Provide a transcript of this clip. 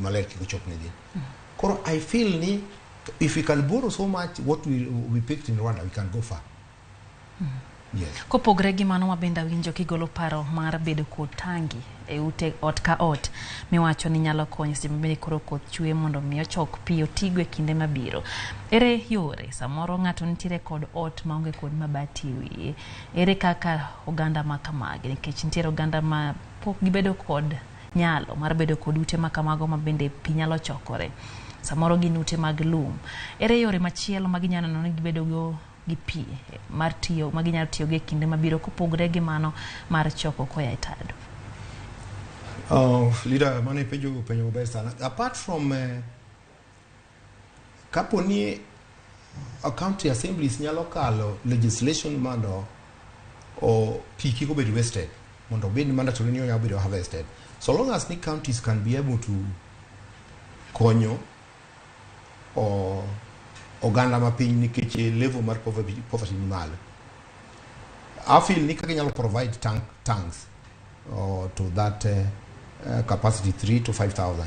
maler kik ochop ne ji. Koro I feel ni if we can borrow so much what we picked in Rwanda, we can go far. Yes. Kopogre gi mano, mabende awinjo kigolo paro mar bedo kod tangi e ute ot ka ot, miwacho ni nyalo konyo seche mabende koro koth chwe mondo mi ochok pi otigo e kinde mabiro. Ere yore samoro ng'ato nitiere kod ot maonge kod mabati e wiye, ere kaka oganda ma kamagi, nikech nitiere oganda ma pok gibedo kod nyalo mar bedo kod ute ma kamago ma bende pi nyalo chokore, samoro gin ute mag lum, ere yore machielo ma ginyalo neno ni gibedo go gi pi mar tiyo ma ginyalo tiyogo e kinde mabiro kopogre gi mano mar choko koya e tado? Oh, leader, mano ipenjo penjo maber sana. Apart from kapo ni a county assemblies nyalo kalo legislation mondo o pi kik obed wasted, mondo obed mandatory ni onyalo bedo harvested. So long as ni counties can be able to konyo o oganda mapiny nikech level mar poverty ni malo. I feel ni kaka inyalo provide tanks to that capacity 3 to 5,000.